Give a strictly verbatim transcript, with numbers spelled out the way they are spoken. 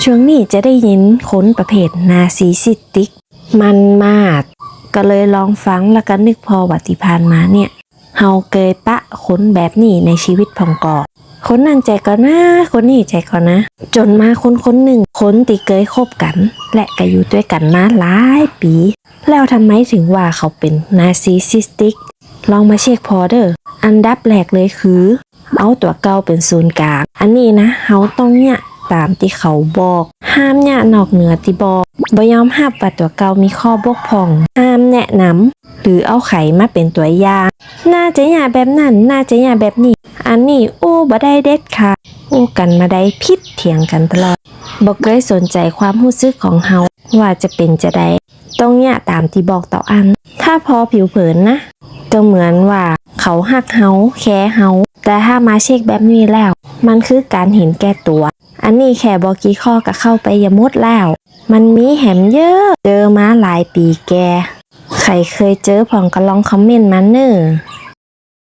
ช่วงนี้จะได้ยินคนประเภทนาร์ซิสซิสติกมันมาก ก็เลยลองฟังแล้วก็นึกผ่อว่าตี้ผ่านมาเนี่ย เฮาเกยปะคนแบบนี้ในชีวิตพ่องก่อ คนนั้นใจ้ก่อนะ คนนี้ใจ้ก่อนะ จ๋นมาคนคนนึ่ง คนตี้เกยคบกั๋น และก็อยู่ตวยกั๋นมาหลายปี๋ แล้วทำไมถึงว่าเขาเป๋นนาร์ซิสซิสติก ลองมาเช็คผ่อเน่อ อันดับแรกเลยคือ เอาตั๋วเก่าเป๋นศูนย์ก๋าง อันนี้นะ เฮาต้องเยียะต๋ามตี้เขาบอก ห้ามเยียะนอกเหนือตี้บอก บ่ยอมฮับว่าตั๋วเก่ามีข้อบกพร่อง ห้ามแนะนำ หรือเอาใผมาเป๋นตั๋วอย่าง น่าจะเยียะแบบนั้น น่าจะเยียะแบบนี้ อันนี้อู้บ่ได้เด็ดขาด อู้กั๋นบ่ได้ ผิดเถียงกั๋นตลอด บ่เกยสนใจ๋ความฮู้สึกของเฮาว่าจะเป๋นจาใด ต้องเยียะต๋ามตี้บอกเต้าอั้น ถ้าผ่อผิวเผินนะ ก็เหมือนว่าเขาฮักเฮา แคร์เฮา แต่ถ้ามาเช็คแบบนี้แล้ว มันคือก๋านเห็นแก่ตั๋ว อันนี้แค่บ่กี่ข้อก็เข้าไปจะหมดแล้ว มันมีแหมเยอะ เจอมาหลายปี๋แก่ ใผเกยเจอพ่องก็ลองคอมเมนต์มาเน่อ